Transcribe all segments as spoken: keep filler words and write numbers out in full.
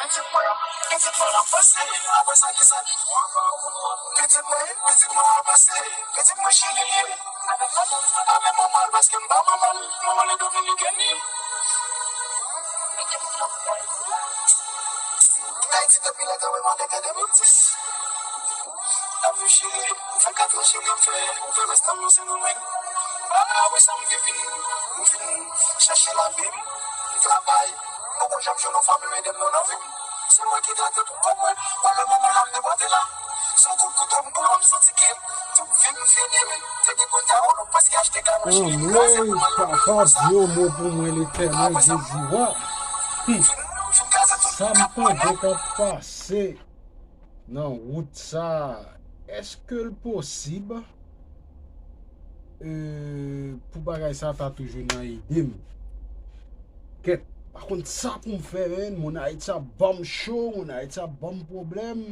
Pitit mwen ap pase, apre sa ki sa? Pitit mwen, pitit mwen ap pase, pitit mwen chili li ye. Avèk manman l paske m pa manman l, manman l e dominikèn li ye. Ayiti depi lè tan mwen mande te de mil dis. N ap viv chili, m fè kat an chili, m fè, m fè rès tan m nan Sendomeng. Ah wi, sa m vin, m vin chache lavi m, m travay. M poko janm jwenn yon fanm ede m nan lavi m. Se mwen ki trete tout kòb mwen. Wè le moman la m depòte la. Se yon kout kouto m pran, m santi ke tout vi m fini wi. Te gen kout a ou nou prèske achte kay mwen chili, kraze pou mwen leve konsa. Anmwey, papa, di yon mo pou mwen, Letènèl Jezi, wa. Hmm. Sa m tande k ap pase nan wout sa, èske l posib, euh, pou bagay sa ta toujou nan ide m? Kèt, pa konn sa pou m fè, menn. Moun Ayiti ap ban m cho, moun Ayiti ap ban m pwoblèm.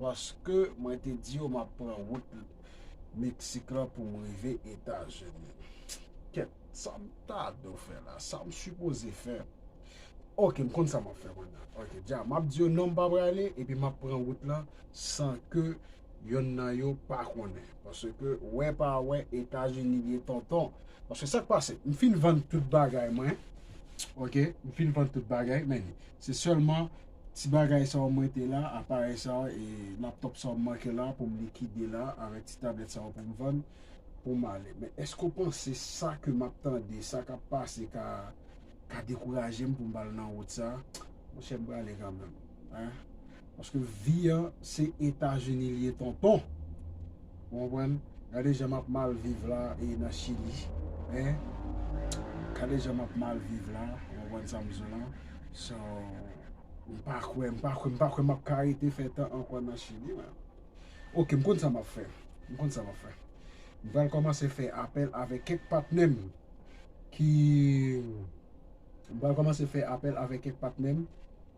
Paske mwen te di yo m ap pran wout Meksik la pou m rive Etazini. Kèt, sa m ta dwe fè la? Sa m sipoze fè? Ok, m konn sa m ap fè kounye a. Ok, dja, m ap di yo non, m pa prale, epi m ap pran wout lan san ke yonn nan yo pa konnen. Paske wè pa wè, Etazini li ye tonton. Paske sa k pase, m fin vann tout bagay mwen. Ok, m fin vann tout bagay, men se sèlman ti bagay sa yo m rete la, aparèy sa yo, e laptòp sa yo m manke la pou m likide la, avèk ti tablèt sa yo pou m vann, pou m ale. Men èske w panse sa ke m ap tande, sa k ap pase ka, ka dekouraje m pou m pa al nan wout sa? Monchè, m prale kanmenm, en. Paske vi an, se Etazini li ye, tonton. Ou konprann? Gade jan m ap mal viv la, e nan Chili, en. Gade jan m ap mal viv la, ou konprann sa m di w lan? So, m pa kwè, m pa kwè, m pa kwè m ap ka rete fè tan ankò nan Chili, man. Ok, m konn sa m ap fè. M konn sa m ap fè. M pral kòmanse fè apèl avèk kèk patnè m ki, m pral kòmanse fè apèl avèk kèk patnè m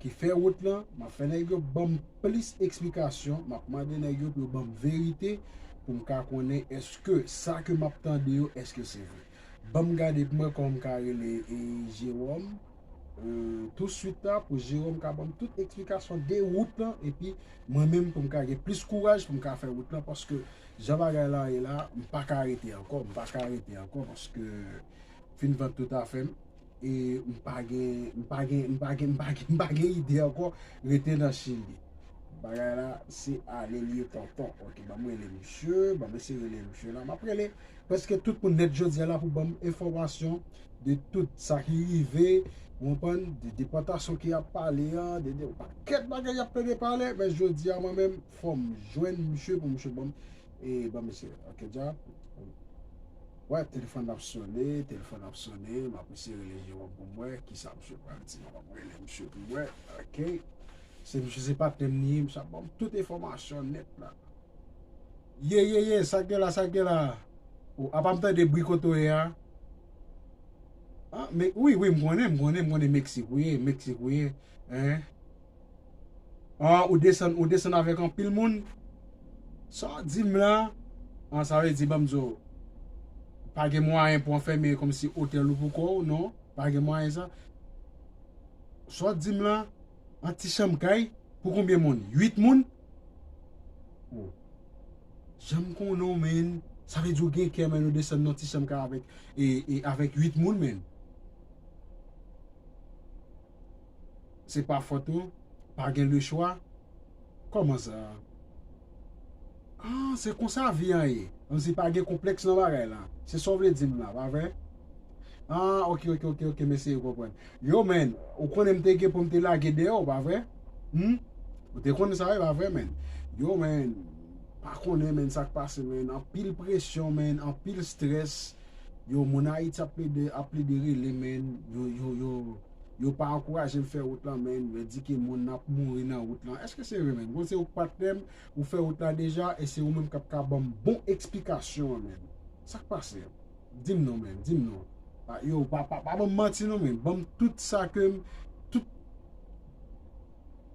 ki fè wout lan. M ap fè nèg yo ban m plis eksplikasyon. M ap mande nèg yo pou yo ban m verite pou m ka konnen èske sa ke m ap tande yo, èske se vre. Ban m gade pou m wè kòman m ka rele, e, Jewòm, e, touswit la, pou Jewòm ka ban m tout eksplikasyon de wout lan, epi mwen menm pou m ka gen plis kouraj pou m ka fè wout lan, paske jan bagay la ye la, m pa ka rete ankò, m pa ka rete ankò, paske m fin vann tout afè m, e m pa gen, m pa gen, m pa gen, m pa gen, m pa gen ide ankò rete nan Chili. Bagay la, se ale li ye, tonton. Ok, ban m rele misye, ban m eseye rele misye la. M ap rele prèske tout moun nèt jodi a la pou ban m enfòmasyon de tout sa ki rive, ou konprann, de depòtasyon ki ap pale an, de, de yon pakèt bagay y ap plede pale, men jodi a mwen menm, fò m jwenn misye pou misye ban m, e ban m eseye. Ok, dja. Wè, telefòn ap sone, telefòn ap sone, m ap eseye rele Jewòm pou m wè kisa misye pral di. M ap rele misye pou m wè, ok. Se misye, se patnè m li ye, misye ap ban m tout enfòmasyon nèt la. Ye, ye, ye, sa k gen la, sa k gen la? O, apa m tande bri kote w ye a? Ah, men, wi, wi, m konnen, m konnen, m konnen Meksik ou ye, Meksik ou ye. Hein? Ah, ou desann, ou desann avèk anpil moun? Sa w di m la? Ah, sa vle di, ban m di w, pa gen mwayen pou anfèmen kòmsi otèl ou pou kò w, non? Pa gen mwayen sa? Sa w di m la? An ti chanm kay? Pou konbyen moun? Uit moun? Oh. Jan m konnen w, menn. Sa vle di w gen kè, menn, ou desann nan ti chanm kay avèk, e, e avèk uit moun, menn. Se pa fòt ou, pa gen lechwa. Kòman sa? Ah, se konsa vi an ye. Kòmsi pa gen konplèks nan bagay la. Se sa w vle di m la, pa vre? Ah, ok, ok, ok, ok, m eseye konprann. Yo, menn, ou konnen m te gen pou m te lage dèyè w, pa vre? Hmm? Ou te konnen sa, wi, pa vre, menn? Yo, menn, pa konnen, menn, sa k pase, menn. Anpil presyon, menn, anpil estrès. Yo, moun Ayiti ap plede, ap plede rele, menn. Yo, yo, yo, yo pa ankouraje m fè wout lan, menn. Yo di ke moun ap mouri nan wout lan. Èske se vre, menn? Bon, se ou k patnè m, ou fè wout la deja, e se ou menm k ap ka ban m bon eksplikasyon an, menn. Sa k pase? Di m non, menn, di m non. Ah, yo, pa, pa, pa ban m manti non, menn. Ban m tout sa ke m, tout,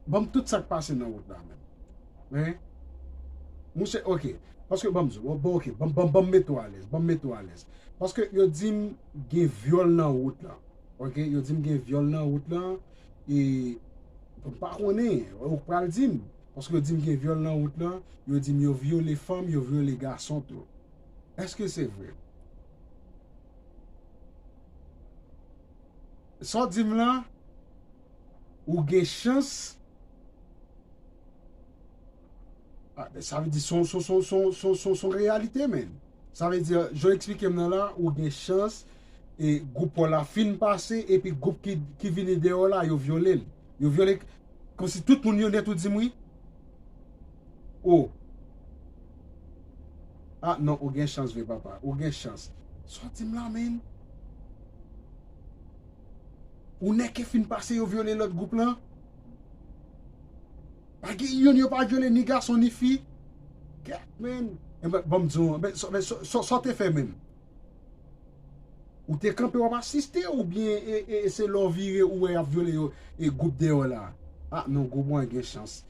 ban m tout sa k pase nan wout la, menn. Hein? Monchè, ok. Paske, ban m di w, bon, ok, ban, ban, ban m mete w alèz, ban m mete w alèz. Paske yo di m gen vyòl nan wout la. Ok, yo di m gen vyòl nan wout la, e M pa konnen, ou pral di m. Paske yo di m gen vyòl nan wout lan, yo di m yo vyole fanm, yo vyole gason tou. Èske se vre? Sa w di m lan, ou gen chans. Ah, sa vle di son, son, son, son, son, son, son reyalite, men. Sa vle di, jan w eksplike m nan la, ou gen chans, e gwoup pa w la fin pase, epi gwoup ki, ki vini dèyè w la, yo vyole l. Yo vyole, kòmsi tout moun yo nèt ou di m wi. Oh. Ah, non, ou gen chans vre, papa. Ou gen chans. Sa w di m la, men. Ou nèk ke fin pase, yo vyole lòt gwoup lan. Pa gen youn yo pa vyole ni gason ni fi. Kèt, men. Enben, ban m di w, enben, sa, enben, sa, sa, sa w te fè menm? Ou te kanpe w ap asiste oubyen e, e, e se lè w vire ou wè y ap vyole yo e gwoup dèyè w la? Ah, non, gwoup mwen gen chans.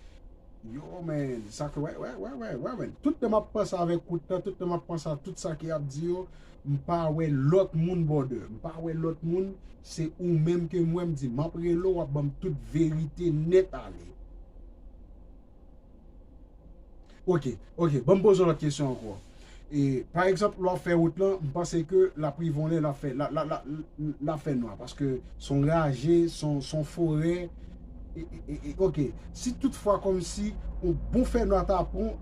Yo, men, sa ke, wè, wè, wè, wè, wè, men. Tout tan m ap panse avèk wout lan, tout tan m ap panse a tout sa ke y ap di yo, m pa wè lòt moun, brother. M pa wè lòt moun, se ou menm ke m wè, m di, m ap rele w, w ap ban m tout verite nèt ale. Ok, ok, ban m poze w lòt kesyon ankò. E, pa egzanp, lè w ap fè wout lan, m panse ke l ap rive yon lè, l ap fè, l ap, l ap, l ap, l ap fè nwa, paske s on raje, s on, s on forè, e, e, e, e, ok, si toutfwa kòmsi yon bon fè nwa ta pran,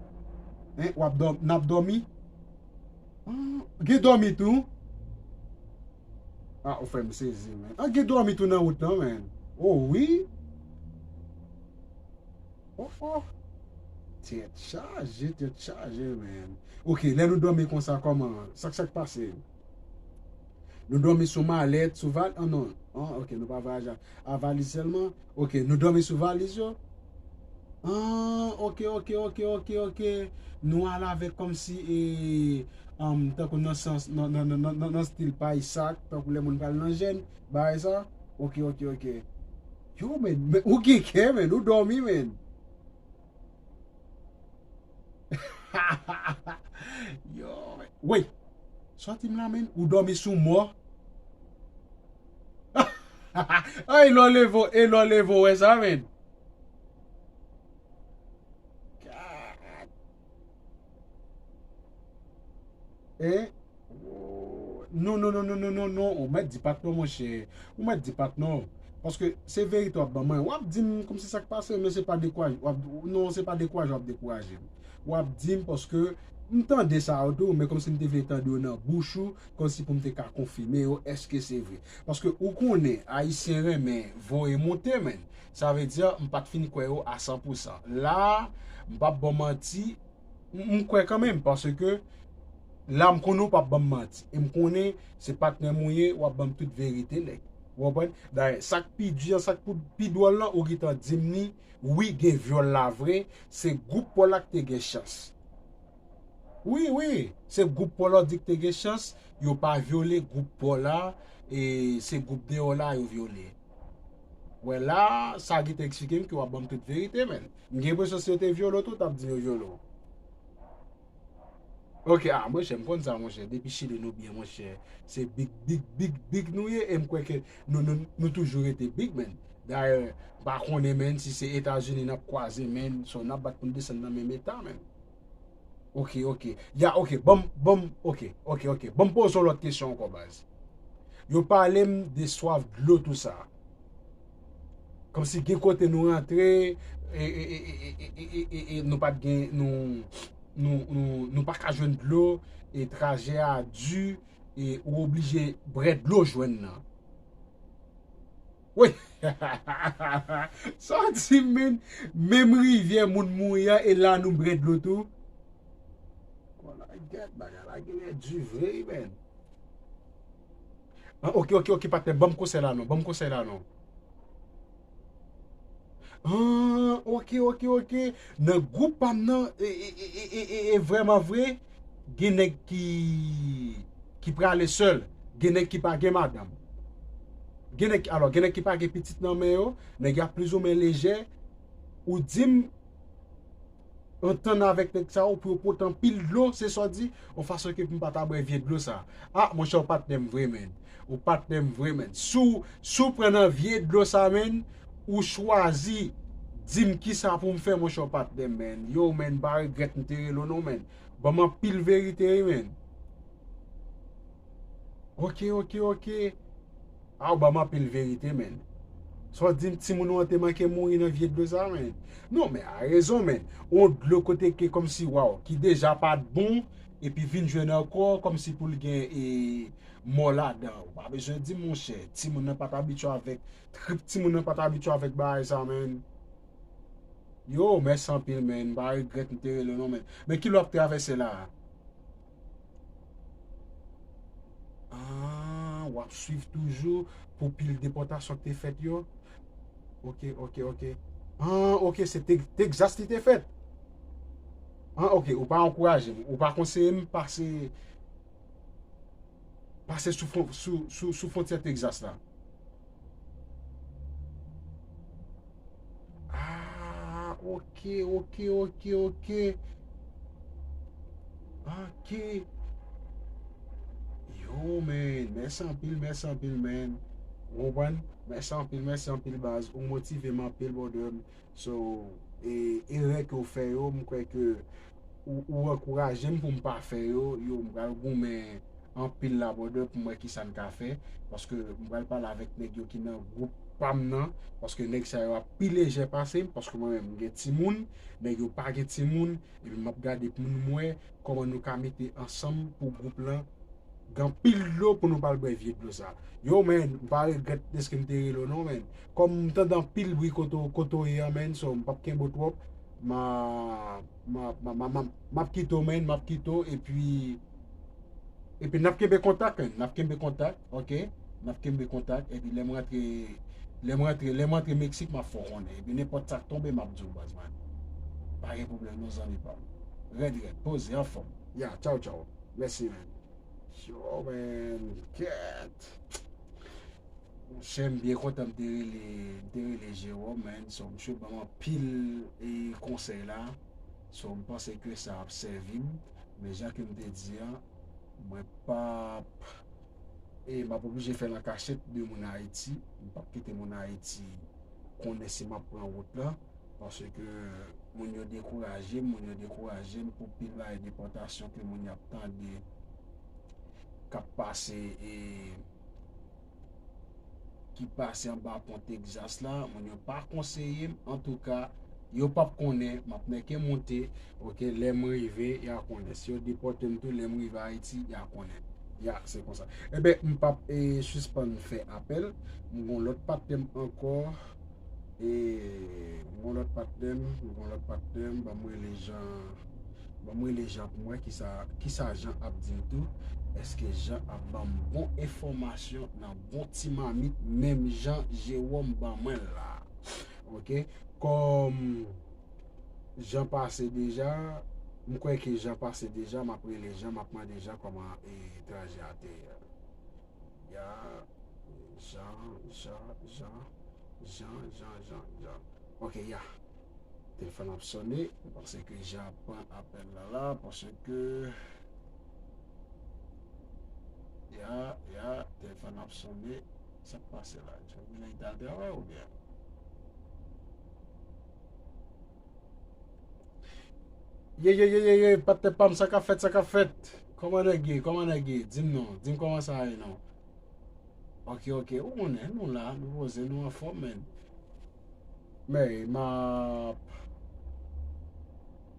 en, w ap dò-, n ap dòmi? Ah, gen dòmi tou? Ah, ou fè m sezi, men. Ah, gen dòmi tou nan wout lan, men. Oh, wi. Oh, oh. Tèt chaje, tèt chaje, men. Ok, lè nou dòmi konsa, kòman? Sa k, sa k pase? Nou dòmi sou malèt, sou val-, ah, non. Ah, ok, nou pa vwayaje a, a valiz sèlman. Ok, nou dòmi sou valiz yo. Ah, ok, ok, ok, ok, ok. Nou al avèk kòmsi, e, um, tankou nan sans, nan, nan, nan, nan, nan, nan stil pay sak, tankou lè moun pral nan jèn, bagay sa. Ok, ok, ok. Yo, men, men, ou gen kè, men, ou dòmi, men. Yo, men. Wey, sòti m la, men, ou dòmi sou mò. Ay, lò leve, e lò leve, wè sa, men. God. Eh? Non, non, non, non, non, non, non. Ou mèt di patnò, monchè. Ou mèt di patnò. Paske se verite w ap ban mwen. W ap di m kòmsi sa k pase, men se pa dekouraje. W ap, non, se pa dekouraje w ap dekouraje m. W ap di m paske m tande sa yo tou, men kòmsi m te vle tande yo nan bouch ou, kòmsi pou m te ka konfime yo, èske se vre. Paske ou konnen, Ayisyen renmen voye monte, men. Sa vle di, m pa t fin kwè yo a san pou san. La, m p ap ba w manti, M, m kwè kanmenm, paske la m konnen w p ap ban m manti. E m konnen se patnè m ou ye, w ap ban m tout verite, nèg. Ou konprann? Dayè, sa k pi di an, sa k pou, pi dwòl lan, ou gentan di m ni, wi, gen vyòl la vre, se gwoup pa w la k te gen chans. Wi, wi, se gwoup pa w la w di k te gen chans, yo pa vyole gwoup pa w la, e se gwoup deyò la yo vyole. Wè la, sa gentan eksplike m ke w ap ban m tout verite, men. M gen enpresyon si yo te vyole w tou, w t ap di yo vyole w. Ok, ah, monchè, m konn sa, monchè. Depi Chili, nou byen, monchè. Se big, big, big, big nou ye, e m kwè ke nou, nou, nou toujou rete big, men. Dayè, m pa konnen, men, si se Etazini n ap kwaze, men, so n ap bat pou n desann nan menm eta, men. Ok, ok. Ya, ok, ban m, ban m, ok, ok, ok. Ban m poze w lòt kesyon ankò, baz. Yo pale m de swaf dlo, tou sa. Kòmsi gen kote nou rantre, e, e, e, nou pa t gen, nou, nou, nou, nou pa ka jwenn dlo, e trajè a di, e ou oblije brè dlo jwenn nan. Wi. Sa w di, men, menm rivyè moun mouri a, e la nou brè dlo tou. Bon, la gèt, bagay la genlè di vre, men. Ah, ok, ok, ok, patnè, ban m konsèy la non, ban m konsèy la non. Ah, ok, ok, ok. Nan gwoup pa m nan, e, e, e, e, e, e, e vrèman vre, gen nèg ki, ki prale sèl, gen nèg ki pa gen madanm. Gen nèg, alò, gen nèg ki pa gen pitit nan men yo, nèg y ap plizoumwen lejè. Ou di m, antann avèk nèg sa yo pou yo pote anpil dlo, se sa w di, yon fason ke pou m pa ta bwè vye dlo sa. Ah, monchè, ou patnè m vre, men. Ou patnè m vre, men. Si w, si w pran nan vye dlo sa, men, ou chwazi di m kisa pou m fè, monchè, patnè, man. Yo, man, m pa regrèt m te rele w non, man. Ban m anpil verite, wi, man. Ok, ok, ok. A, ou ban m anpil verite, man. Sa w di m timoun ou an te manke mouri nan vye dlo sa, man? Non, men a rezon, man. On dlo kote ke kòmsi, waw, ki deja pa t bon, epi vin jwenn ankò, kòmsi pou l gen, e, mò ladan. Ou pa bezwen di, monchè, timoun nan pa t abitye avèk, trip timoun nan pa t abitye avèk bagay sa, man. Yo, mèsi anpil, man. M pa regrèt m te rele w non, man. Men ki lè w ap travèse la a? Ah, w ap swiv toujou pou pil depòtasyon k te fèt yo? Ok, ok, ok. Ah, ok, se Tex-, Texas li te fèt. Ah, ok, ou pa ankouraje m, ou pa konseye m pase, pase sou fwon-, sou, sou, sou fwontyè Texas la. Ah, ok, ok, ok, ok. Ok. Yo, man, mèsi anpil, mèsi anpil, man. Ou konprann? Mèsi anpil, mèsi anpil, baz. Ou motive m anpil, brother. So, e, erè ke w fè yo, m kwè ke ou, ou ankouraje m pou m pa fè yo. Yo, m pral goumen anpil la, brother, pou m wè kisa n ka fè. Paske m pral pale avèk nèg yo ki nan gwoup pa m nan. Paske nèg sa yo ap pi lejè pase m. Paske mwen menm, m gen timoun. Nèg yo pa gen timoun. Epi m ap gade pou m wè kòman nou ka mete ansanm pou gwoup lan gen anpil dlo pou nou pa al bwè vye dlo sa. Yo, man, m pa regrèt dèske m te rele w non, man. Kòm m tande anpil bri kote w, kote w ye a, man, so m p ap kenbe w twòp. M a, m a, m a, m a, m a, m ap kite w, man, m ap kite w, epi, epi n ap kenbe kontak, man, n ap kenbe kontak, ok? N ap kenbe kontak, epi lè m rantre, lè m rantre, lè m rantre Meksik, m ap fè w konnen. Epi nenpòt sa k tonbe, m ap di w, baz, man. Pa gen pwoblèm non, zanmi pa m. Rèd, rèd, poze, anfòm. Ya, tchaw, tchaw. Mèsi, man. Yo, man, kèt. Monchè, m byen kontan m te rele, m te rele Jewòm, man. So, misye ban m anpil, e, konsèy la. So, m panse ke sa ap sèvi m. Men jan ke m te di a, mwen p ap, e, m ap oblije fè l an kachèt de moun Ayiti. M p ap kite moun Ayiti konnen si m ap pran wout la. Paske moun yo dekouraje m, moun yo dekouraje m pou pil bagay depòtasyon ke moun y ap tande k ap pase, e, ki pase anba pon Texas la, moun yo pa konseye m. Antouka, yo p ap konnen, m ap nèke monte, ok, lè m rive, y a konnen. Si yo depòte m tou, lè m rive Ayiti, y a konnen. Ya, se konsa. Enben, m p ap, e, sispann fè apèl. M gon lòt patnè m ankò. E, m gon lòt patnè m, m gon lòt patnè m, ban m rele Jan, ban m rele Jan pou m wè kisa, kisa Jan ap di m tou. Èske Jan ap ban m bon enfòmasyon nan bon ti mamit, menm jan Jewòm ban mwen l la? Ok, kòm Jan pase deja, m kwè ke Jan pase deja, m ap rele Jan, m ap mande Jan kòman, e, trajè a te ye. Ya, Jan, Jan, Jan, Jan, Jan, Jan, Jan. Ok, ya. Telefòn ap sonnen. M panse ke Jan ap pran apèl la la, paske, ya, ya, telefòn ap sonnen. Sa k pase la? Jan vin al travay oubyen? Ye, ye, ye, ye, ye, patnè pa m, sa k ap fèt, sa k ap fèt? Kòman nèg ye? Kòman nèg ye? Di m non, di m kòman sa ye non. Ok, ok, ou konnen, nou la, nou poze, nou anfòm, man. Men, m ap,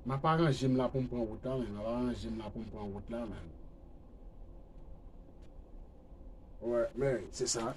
m ap aranje m la pou m pran wout la, man. M ap aranje m la pou m pran wout la, man. Wè, men, se sa.